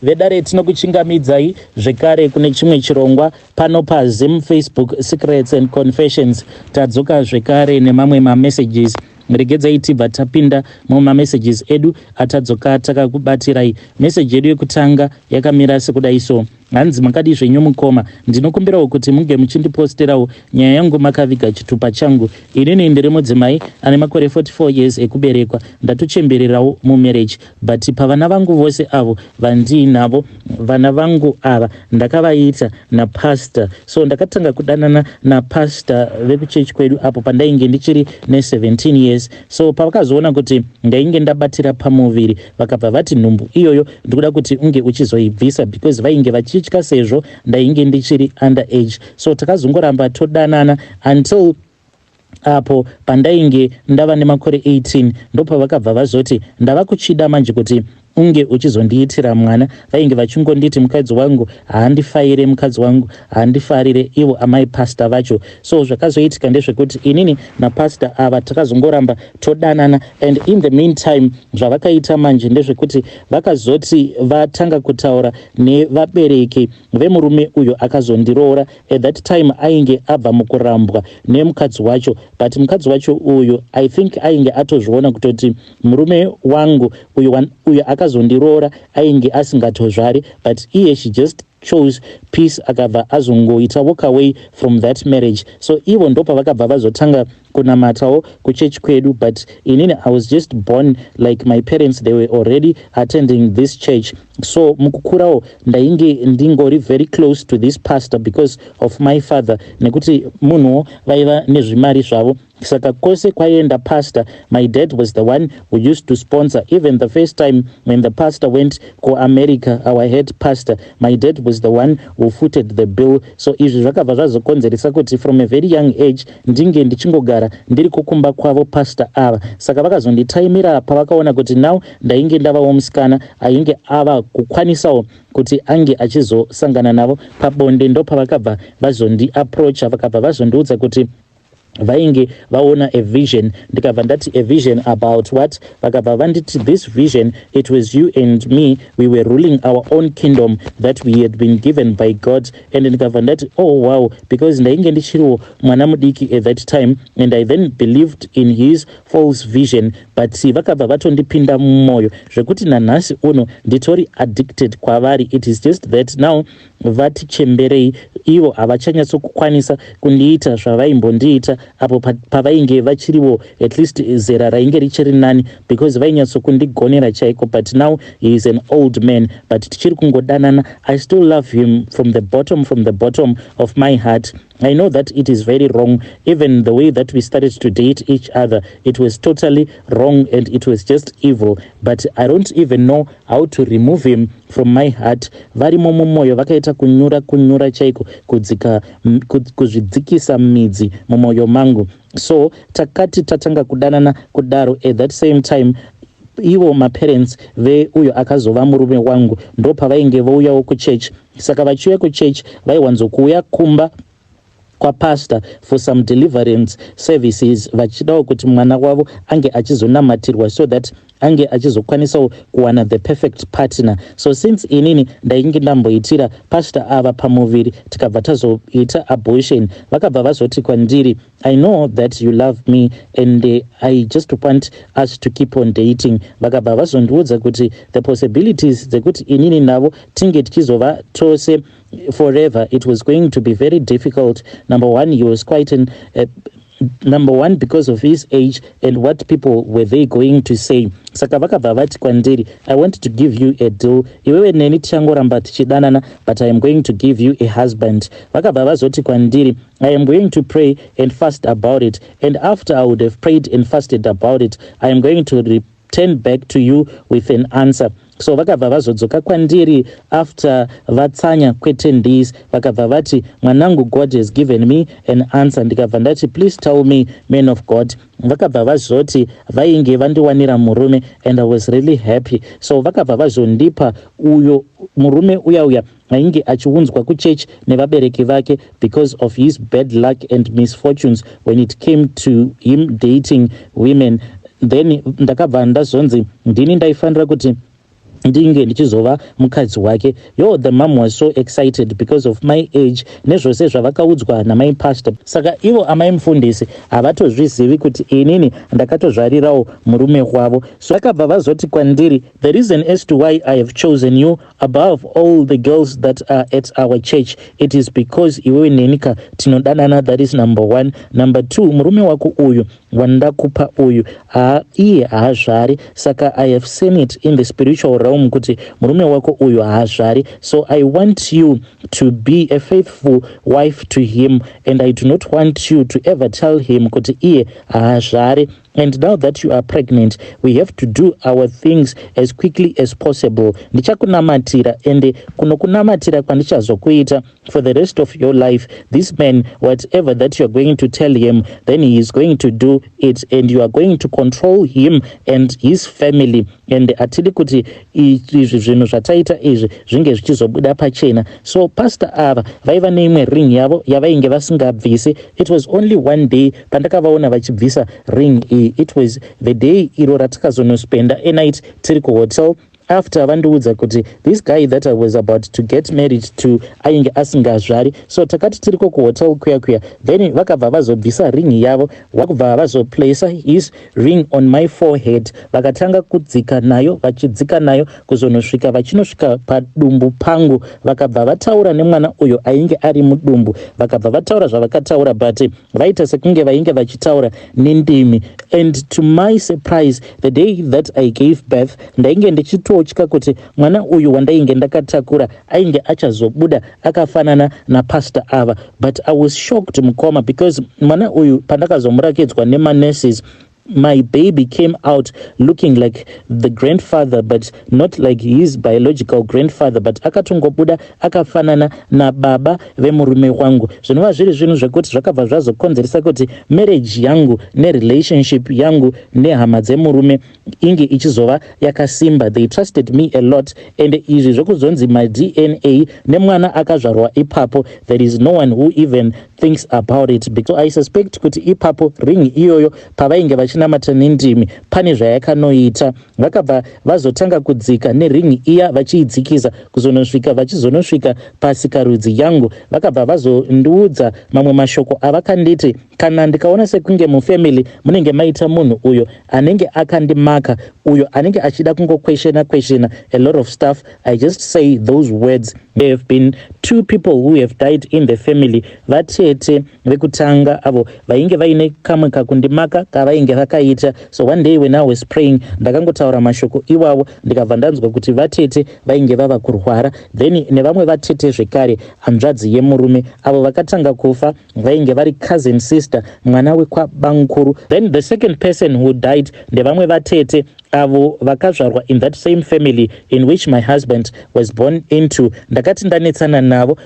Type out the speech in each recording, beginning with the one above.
Vedare, tinokuchingamidzai zvekare kune chimwe chirongwa pano paZim Facebook Secrets and Confessions. Tadzoka zvekare nemamwe mamessages. Regedzai tibva tapinda mumamessages edu atadzoka takakubatirai. Meseji yedu yekutanga yakamira sekudai so. Hanzi, "Makadi zvenyu mukoma? Ndinokumbirawo kuti munge muchindiposterawo nyaya yangu makaviga chitupa changu. Inini ndiri mudzimai ane makore 44 years ekuberekwa. Ndatochembererawo mumarriage, but pavana vangu vose avo vandiinavo, vana vangu ava ndakavaita napastor. So ndakatanga kudanana napastor vekuchechi kwedu apo pandainge ndichiri ne17 years. So pavakazoona kuti ndainge ndabatira pamuviri, vakabva vati nhumbu iyoyo ndikuda kuti unge uchizoibvisa, because vainge vachitya sezvo ndainge ndichiri under age. So takazongoramba todanana until apo pandainge ndava nemakore 18. Ndopavakabva vazoti ndava kuchida manje kuti unge uchizondiitira mwana. Vainge vachingonditi mukadzi wangu haandifaire, mukadzi wangu haandifarire, ivo amai pasta vacho. So zvakazoitika ndezvekuti inini napasta ava takazongoramba todanana, and in the meantime zvavakaita manje ndezvekuti vakazoti vatanga kutaura nevabereki vemurume uyo akazondiroora. At that time ainge abva mukurambwa nemukadzi wacho, but mukadzi wacho uyu, I think ainge atozviona kutoti murume wangu uyu, uyo akazondiroora, ainge asingatozvari, but iye she just chose peace, akabva azongoita walk away from that marriage. So ivo ndopavakabva vazotanga kunamatawo kuchechi kwedu, but inini I was just born, like my parents, they were already attending this church. So mukukurawo ndainge ndingori very close to this pastor because of my father, nekuti munhuwo vaiva nezvimari zvavo. Saka kwose kwaienda pastor, my dad was the one who used to sponsor. Even the first time when the pastor went kuAmerica, our head pastor, my dad was the one who footed the bill. So izvi zvakabva zvazokonzeresa kuti from a very young age ndinge ndichingogara ndiri kukumba kwavo pastor ava. Saka vakazonditaimira pavakaona kuti now ndainge ndavawo musikana ainge ava kukwanisawo kuti ange achizosangana navo pabonde. Ndopavakabva vazondiapproacha, vakabva vazondiudza kuti vainge vaona a vision. Ndikabva ndati, 'A vision about what?' Vakabva vanditi this vision, it was you and me, we were ruling our own kingdom that we had been given by God." And ndikabva ndati, "Oh wow," because ndainge ndichiriwo mwana mudiki at that time, and I then believed in his false vision. But vakabva vatondipinda mumwoyo zvekuti nanhasi uno nditori addicted kwavari. It is just that now vatichemberei, ivo havachanyatsokukwanisa kundiita zvavaimbondiita apo pavainge vachiriwo at least zera rainge richiri nani, because vainyatsokundigonera chaiko. But now he is an old man, but tichiri kungodanana. I still love him from the bottom of my heart. I know that it is very wrong. Even the way that we started to date each other, it was totally wrong and it was just evil, but I don't even know how to remove him from my heart. Varimo mumwoyo, vakaita kunyura kunyura chaiko, kudzika, kuzvidzikisa midzi mumwoyo mangu. So takati tatanga kudanana kudaro, at that same time ivo maparents veuyo akazova murume wangu ndopavainge vouyawo kuchechi. Saka vachiuya kuchechi, vaiwanzokuuya kumba kwapastor for some deliverance services, vachidawo kuti mwana wavo ange achizonamatirwa so that ange achizokwanisawo kuwana the perfect partner. So since inini ndainge ndamboitira pastor ava pamuviri, tikabva tazoita abortion, vakabva vazoti kwandiri, 'I know that you love me and I just want us to keep on dating.' Vakabva vazondiudza kuti the possibilities dzekuti inini navo tinge tichizova tose forever, it was going to be very difficult. Number one, he was quite an number one, because of his age and what people were they going to say. Saka vakabva vati kwandiri, 'I want to give you a deal. Iwewe neni tichangoramba tichidanana, but I am going to give you a husband.' Vakabva vazoti kwandiri, 'I am going to pray and fast about it, and after I would have prayed and fasted about it, I am going to return back to you with an answer.' So vakabva vazodzoka kwandiri after vatsanya kwe10 days. Vakabva vati, 'Mwanangu, God has given me an answer.' Ndikabva ndati, 'Please tell me, man of God.' Vakabva vazoti vainge vandiwanira murume, and I was really happy. So vakabva vazondipa uyo murume uya uya ainge achiunzwa kuchechi nevabereki vake because of his bad luck and misfortunes when it came to him dating women. Then ndakabva ndazonzi ndini ndaifanira kuti Ndinge ndichizova mukadzi wake. Yo, the mom was so excited because of my age nezvose zvavakaudzwa namai pastor. Saka ivo amai mufundisi havatozvizivi kuti inini ndakatozvarirawo murume wavo. So vakabva vazoti kwandiri, "The reason as to why I have chosen you above all the girls that are at our church, it is because iwewe nenika tinodanana. That is number one. Number two, murume wako uyu wandakupa uyu, iye haazvari. Saka I have seen it in the spiritual realm kuti murume wako uyu haazvari. So I want you to be a faithful wife to him, and I do not want you to ever tell him kuti iye haazvari. And now that you are pregnant, we have to do our things as quickly as possible. Ndichakunamatira, ende kunokunamatira kwandichazokuita for the rest of your life, this man, whatever that you are going to tell him, then he is going to do it, and you are going to control him and his family. And hatidi kuti izvi zvinhu zvataita izvi zvinge zvichizobuda pachena." So pastor ava vaiva neimwe ring yavo yavainge vasingabvisi. It was only one day pandakavaona vachibvisa ring iyi. It was the day iro ratakazonospenda a night tiri kuhotel, after vandiudza kuti this guy that I was about to get married to ainge asingazvari. So takati tiriko kuhotel kuya kuya, then vakabva vazobvisa ring yavo, vakubva vazoplaca his ring on my forehead. Vakatanga kudzika nayo, vachidzika nayo kuzonosvika vachinosvika padumbu pangu. Vakabva vataura nemwana uyo ainge ari mudumbu. Vakabva vataura zvavakataura, but vaita sekunge vainge vachitaura nendimi. And to my surprise, the day that I gave birth, ndainge ndichitotya kuti mwana uyu wandainge ndakatakura ainge achazobuda akafanana napastor ava. But I was shocked, mukoma, because mwana uyu pandakazomurakidzwa nemanurses, my baby came out looking like the grandfather, but not like his biological grandfather, but akatongobuda akafanana nababa vemurume wangu, zvinova zviri zvinhu zvekuti zvakabva zvazokonzeresa kuti marriage yangu nerelationship yangu nehama dzemurume inge ichizova yakasimba. They trusted me a lot, and izvi zvekuzonzi maDNA nemwana akazvarwa ipapo, there is no one who even thinks about it. So I suspect kuti ipapo ring iyoyo, pavainge vachinamata nendimi, pane zvayakanoita. Vakabva vazotanga kudzika nering iya, vachiidzikisa kuzonosvika vachizonosvika pasikarudzi yangu. Vakabva vazondiudza mamwe mashoko avakanditi, kana ndikaona sekunge mufamily munenge maita munhu uyo anenge akandimaka, uyo anenge achida kungoquestiona questiona a lot of stuff, I just say those words. There have been two people who have died in the family. Vatete vekutanga avo vainge vaine kamwe kakundimaka kavainge vakaita. So one day when I was praying, ndakangotaura mashoko iwavo, ndikabva ndanzwa kuti vatete vainge vava kurwara. Then nevamwe vatete zvekare, hanzvadzi yemurume, avo vakatanga kufa vainge vari cousin sister, mwana wekwabankuru. Then the second person who died ndevamwe vatete avo vakazvarwa in that same family in which my husband was born into. Ndakati ndanetsana navo,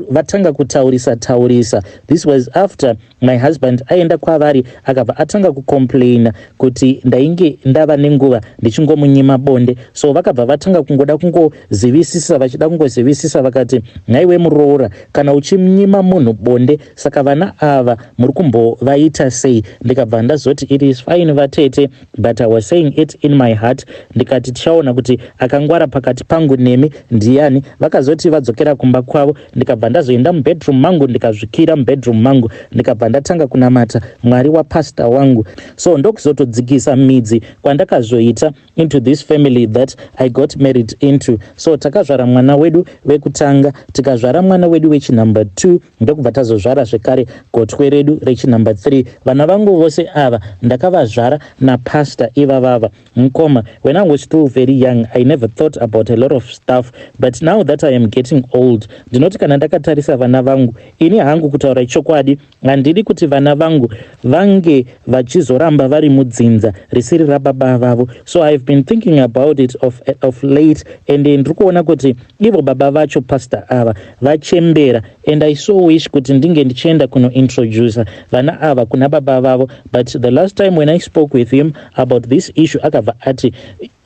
vatanga kutaurisa taurisa. This was after my husband aenda kwavari, akabva atanga kucomplaina kuti ndainge ndava nenguva ndichingomunyima bonde. So vakabva vatanga kungoda kungozivisisa, vachida kungozivisisa. Vakati, "Nhaiwe muroora, kana uchinyima munhu bonde, saka vana ava muri kumbovaita sei?" Ndikabva ndazoti, "It is fine, vatete," but I was saying it in my heart. Ndikati, "Tichaona kuti akangwara pakati pangu nemi ndiani." Vakazoti vadzokera kumba kwavo, ndikabva ndazoenda mubedroom mangu, ndikazvikira mubedroom mangu, ndikabva ndatanga kunamata Mwari wapastor wangu. So ndokuzotodzikisa midzi kwandakazoita into this family that I got married into. So takazvara mwana wedu wekutanga, tikazvara mwana wedu wechinumber 2, ndokubva tazozvara zvekare gotwe redu rechinumber 3. Vana vangu vose ava ndakavazvara napastor ivavava. Mukoma, when I was still very young, I never thought about a lot of stuff, but now that I am getting old, ndinoti kana ndakatarisa vana vangu, ini hangu, kutaura chokwadi, handidi kuti vana vangu vange vachizoramba vari mudzinza risiri rababa vavo. So I have been thinking about it of late, and ndiri kuona kuti ivo baba vacho, pastor ava, vachembera, and I so wish kuti ndinge ndichienda kunointroduca vana ava kuna baba vavo. But the last time when I spoke with him about this issue, akabva ati,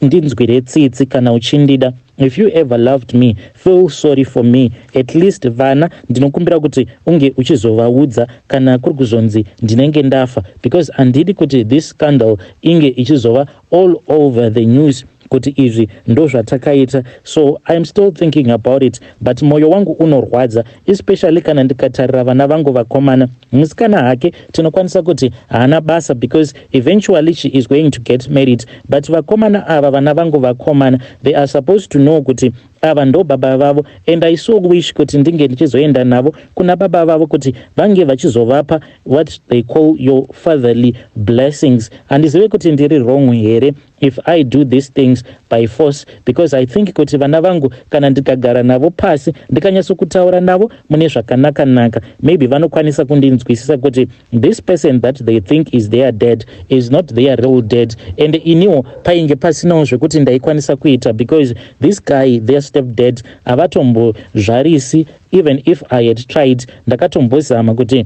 "Ndinzwire tsitsi kana uchindida. If you ever loved me, feel sorry for me. At least vana ndinokumbira kuti unge uchizovaudza kana kuri kuzonzi ndinenge ndafa, because handidi kuti this scandal inge ichizova all over the news." Kuti izvi ndo zvatakaita. So I am still thinking about it, but mwoyo wangu unorwadza, especially kana ndikatarira vana vangu vakomana. Musikana hake tinokwanisa kuti haana basa because eventually she is going to get married, but vakomana ava, vana vangu vakomana, they are supposed to know kuti ava ndo baba vavo. And I so wish kuti ndinge ndichizoenda navo kuna baba vavo kuti vange vachizovapa what they call your fatherly blessings. Handizive kuti ndiri wrong here if I do these things by force, because I think kuti vana vangu kana ndikagara navo pasi, ndikanyatsokutaura navo mune zvakanaka-naka, maybe vanokwanisa kundinzwisisa kuti this person that they think is their dad is not their real dad. And iniwo painge pasinawo zvekuti ndaikwanisa kuita because this guy, their step dad, havatombozvarisi. Even if I had tried, ndakatombozama kuti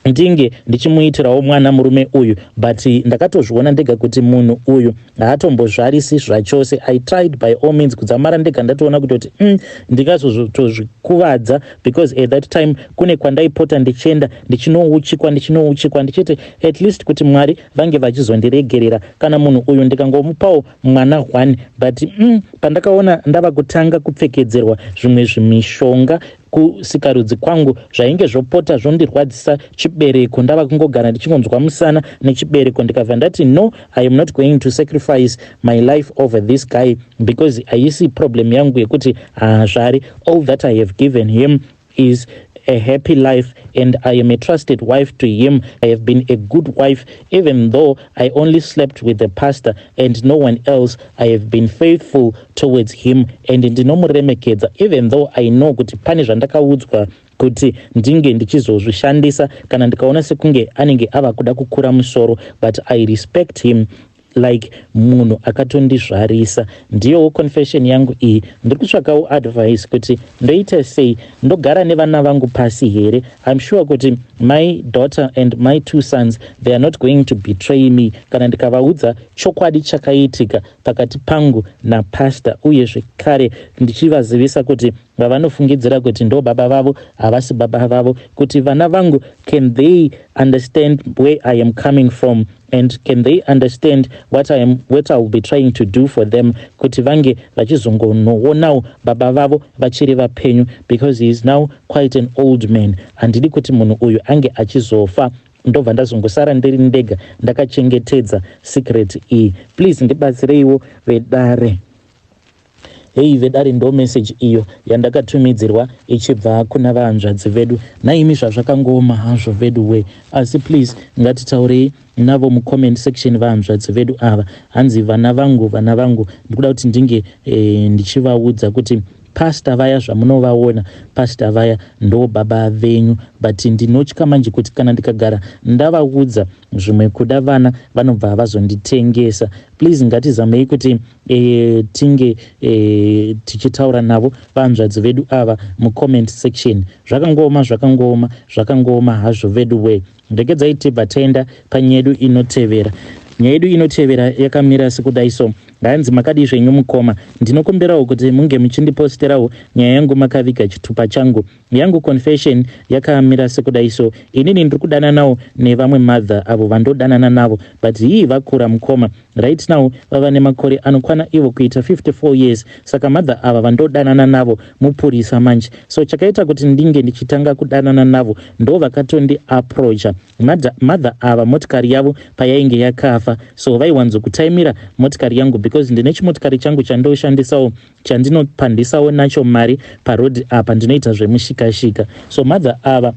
ndinge ndichimuitirawo mwana murume uyu, but ndakatozviona ndega kuti munhu uyu haatombozvarisi zvachose. I tried by all means kudzamara ndega ndatoona kutoti ndingazotozvikuvadza, because at that time kune kwandaipota ndichienda ndichinouchikwa, ndichinouchikwa, ndichiti at least kuti Mwari vange vachizondiregerera kana munhu uyu ndikangomupawo mwana one. But pandakaona ndava kutanga kupfekedzerwa zvimwe zvimishonga kusikarudzi kwangu, zvainge zvopota zvondirwadzisa chibereko, ndava kungogara ndichingonzwa musana nechibereko, ndikabva ndati, "No, I am not going to sacrifice my life over this guy, because haisi problem yangu yekuti haazvari. All that I have given him is a happy life, and I am a trusted wife to him. I have been a good wife. Even though I only slept with the pastor and no one else, I have been faithful towards him and ndinomuremekedza, even though I know kuti pane zvandakaudzwa kuti ndinge ndichizozvishandisa kana ndikaona sekunge anenge ava kuda kukura musoro, but I respect him like munhu akatondizvarisa." Ndiyowo confession yangu iyi. Ndiri kutsvakawo advice kuti ndoita sei. Ndogara nevana vangu pasi here? I'm sure kuti my daughter and my two sons, they are not going to betray me kana ndikavaudza chokwadi chakaitika pakati pangu napastor, uye zvekare ndichivazivisa kuti vavanofungidzira kuti ndo baba vavo havasi baba vavo, kuti vana vangu, can they understand where I am coming from and can they understand what I will be trying to do for them, kuti vange vachizongonoonawo baba vavo vachiri vapenyu, because he is now quite an old man. Handidi kuti munhu uyu ange achizofa, ndobva ndazongosara ndiri ndega ndakachengetedza secret iyi. Please ndibatsireiwo, vedare. Hei vedare, ndo message iyo yandakatumidzirwa ichibva kuna vahanzvadzi vedu. Naimi, zvazvakangooma hazvo vedu we, asi please ngatitaurei navo mucomment section, vahanzvadzi vedu ava. Hanzi, "Vana vangu, vana vangu, ndikuda kuti ndinge ndichivaudza kuti pasta vaya zvamunovaona, pasta vaya ndo baba venyu, but ndinotya manje kuti kana ndikagara ndavaudza, zvimwe kuda vana vanobva vazonditengesa." Please ngatizamei kuti tinge tichitaura navo vanzvadzi vedu ava mucomment section. Zvakangooma, zvakangooma, zvakangooma hazvo vedu we. Regedzai tibva taenda panyedu inotevera. Nyaya yedu inotevera yakamira sekudai so. Hanzi, "Makadii zvenyu mukoma? Ndinokumbirawo kuti munge muchindiposterawo nyaya yangu makaviga chitupa changu. Yangu confession yakamira sekudai so. Inini ndiri kudananawo nevamwe mother avo vandodanana navo, but hii vakura mukoma. Right now vava nemakore anokwana ivo kuita 54 years. Saka mother ava vandodanana navo mupurisa manje. So chakaita kuti ndinge ndichitanga kudanana navo, ndo vakatondiapproacha. Mother ava, motikari yavo payainge yakafa, so vaiwanzokutaimira motikari yangu because ndine chimotikari changu chandoshandisawo, chandinopandisawo nacho mari parodhi apa. Ndinoita zvemushikashika. So mother ava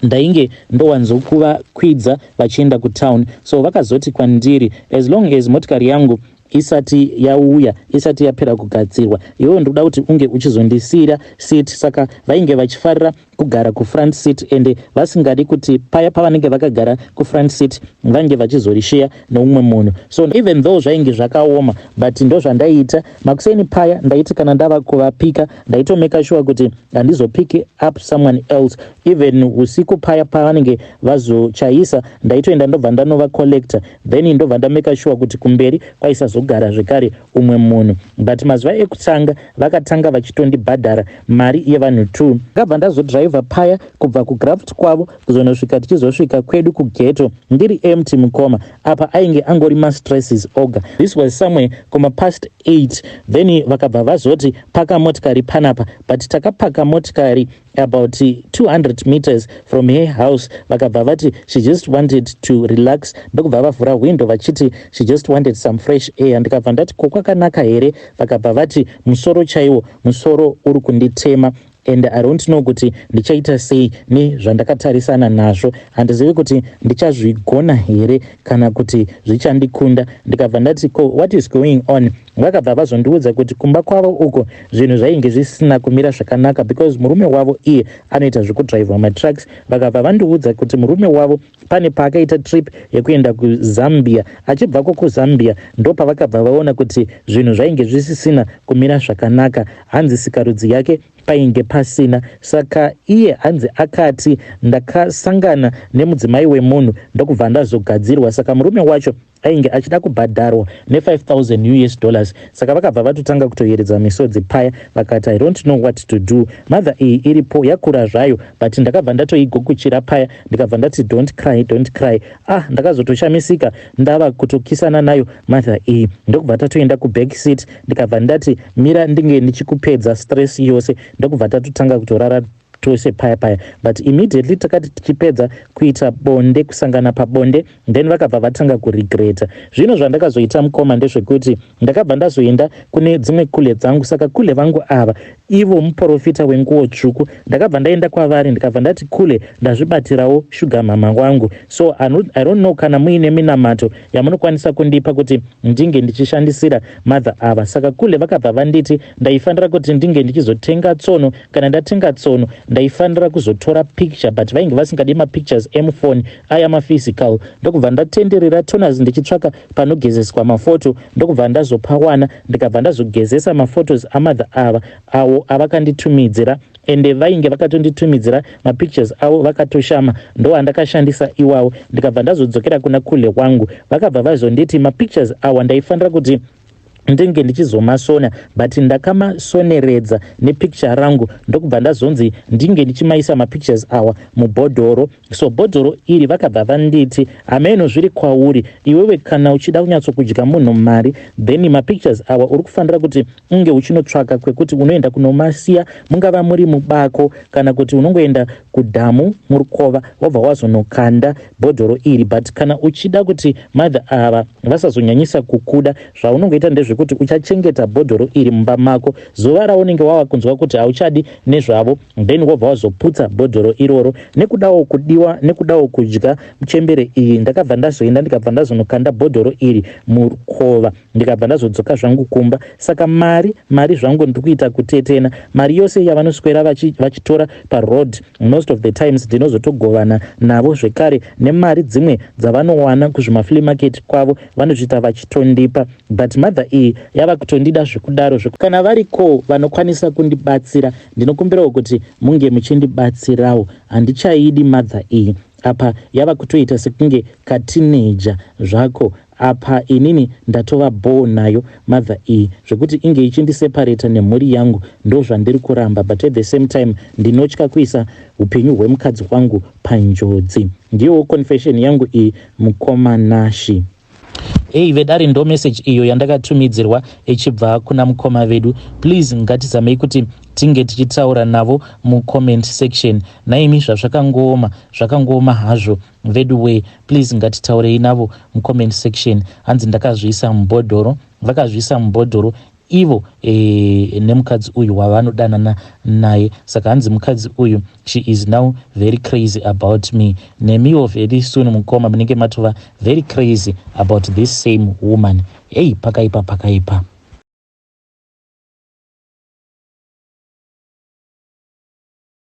ndainge ndowanzokuvakwidza vachienda kutown. So vakazoti kwandiri, as long as motikari yangu isati yauya, isati yapera kugadzirwa, iwewo ndikuda kuti unge uchizondisiyira seat. Saka vainge vachifarira kugara kufront seat ende vasingadi kuti paya pavanenge vakagara kufront seat vange vachizorisheya neumwe munhu. So even though zvainge zvakaoma, but ndo zvandaiita. Makuseni paya ndaiti kana ndava kuvapika, ndaitomeka sure kuti handizopiki up someone else. Even usiku paya pavanenge vazochaisa, ndaitoenda ndobva ndanovacollecta, then ndobva ndameka sure kuti kumberi kwaisazogara zvekare umwe munhu. But mazuva ekutanga vakatanga vachitondibhadhara mari yevanhu two. Ndakabva ndazodrive Ndakadhiraivha paya kubva kugraft kwavo kuzonosvika tichizosvika kwedu kughetto ndiri empty mukoma. Apa ainge angori mastresses oga. This was somewhere kuma past 8, then vakabva vazoti paka motikari panapa, but takapaka motikari about 200 meters from her house. Vakabva vati she just wanted to relax, ndokubva vavhura window vachiti she just wanted some fresh air. Ndikabva ndati, "Ko kwakanaka here?" Vakabva vati, "Musoro chaiwo, musoro uri kunditema and I don't know kuti ndichaita sei nezvandakatarisana nazvo. Handizivi kuti ndichazvigona here kana kuti zvichandikunda." Ndikabva ndati, "Ko what is going on?" Vakabva vazondiudza kuti kumba kwavo uko zvinhu zvainge zvisina kumira zvakanaka because murume wavo iye anoita zvekudhiraivha matrucks. Vakabva vandiudza kuti murume wavo pane paakaita trip yekuenda kuZambia. Achibvako kuZambia ndopavakabva vaona kuti zvinhu zvainge zvisisina kumira zvakanaka. Hanzi sikarudzi yake painge pasina, saka iye hanzi akati, "Ndakasangana nemudzimai wemunhu ndokubva ndazogadzirwa." Saka murume wacho ainge achida kubhadharwa ne5000 US dollars. Saka vakabva vatotanga kutoyeredza misodzi paya, vakati, "I don't know what to do. Mother iyi iripo, yakura zvayo, but" ndakabva ndatoigukuchira paya, ndikabva ndati, "Don't cry, don't cry." Ah, ndakazotoshamisika ndava kutokisana nayo mother iyi, ndokubva tatoenda kuback seat. Ndikabva ndati, "Mira ndinge ndichikupedza stress yose." Ndokubva tatotanga kutorara tose paya paya, but immediately takati tichipedza kuita bonde, kusangana pabonde, then vakabva vatanga kuregreta. Zvino zvandakazoita mukoma ndezvekuti ndakabva ndazoenda kune dzimwe kule dzangu. Saka kule vangu ava, ivo muprofita wenguo tsvuku. Ndakabva ndaenda kwavari, ndikabva ndati, "Kule, ndazvibatirawo sugar mama wangu, so I don't know kana muine minamato yamunokwanisa kundipa kuti ndinge ndichishandisira mother ava." Saka kule vakabva vanditi ndaifanira kuti ndinge ndichizotenga tsono. Kana ndatenga tsono, ndaifanira kuzotora picture, but vainge vasingadi mapictures emufoni, aya maphysical. Ndokubva ndatenderera tonas ndichitsvaka panogezeswa mafoto, ndokubva ndazopawana, ndikabva ndazogezesa maphotos amother ava awo avakanditumidzira. Ende vainge vakatonditumidzira mapictures avo vakatoshama, ndo andakashandisa iwawo. Ndikabva ndazodzokera kuna kule wangu. Vakabva vazonditi mapictures awa ndaifanira kuti ndinge ndichizomasona, but ndakamasoneredza nepicture rangu. Ndokubva ndazonzi ndinge ndichimaisa mapictures awa mubhodhoro. So bhodhoro iri vakabva vanditi, "Hameno, zviri kwauri iwewe. Kana uchida kunyatsokudya munhu mari, then mapictures awa uri kufanira kuti unge uchinotsvaka kwekuti unoenda kunomasiya, mungava muri mubako kana kuti unongoenda kudhamu murukova, wobva wazonokanda bhodhoro iri. But kana uchida kuti mother ava vasazonyanyisa kukuda, zvaunongoita ndezvekuti uchachengeta bhodhoro iri mumba mako. Zuva raunenge wava kunzwa kuti hauchadi nezvavo, then wobva wazoputsa bhodhoro iroro." Nekudawo kudiwa, nekudawo kudya muchembere iyi, ndakabva ndazoenda, ndikabva ndazonokanda bhodhoro iri murukova, ndikabva ndazodzoka zvangu kumba. Saka mari zvangu ndiri kuita kutetena. Mari yose yavanoswera vachitora paroad, most of the times ndinozotogovana navo zvekare, nemari dzimwe dzavanowana kuzvimaflea market kwavo vanotoita vachitondipa. But mother iyi yava kutondida zvekudaro. Kana variko vanokwanisa kundibatsira, ndinokumbirawo kuti munge muchindibatsirawo. Handichaidi mother iyi. Apa yava kutoita sekunge kateenager zvako. Apa inini ndatova bho nayo mother iyi, zvekuti inge ichindiseparata nemhuri yangu ndo zvandiri kuramba, but at the same time ndinotya kuisa upenyu hwemukadzi wangu panjodzi. Ndiyowo confession yangu iyi, mukoma Nashi. Ei vedare, ndo message iyo yandakatumidzirwa ichibva kuna mukoma vedu. Please, ngatizamei kuti tinge tichitaura navo mucomment section. Naimi, zvazvakangooma, zvakangooma hazvo vedu we. Please, ngatitaurei navo mucomment section. Hanzi ndakazviisa mubhodhoro, vakazviisa mubhodhoro ivo nemukadzi uyu wavanodanana naye. Saka hanzi mukadzi uyu, she is now very crazy about me. Nemiwo very soon mukoma munenge matova very crazy about this same woman. Ei, pakaipa, pakaipa.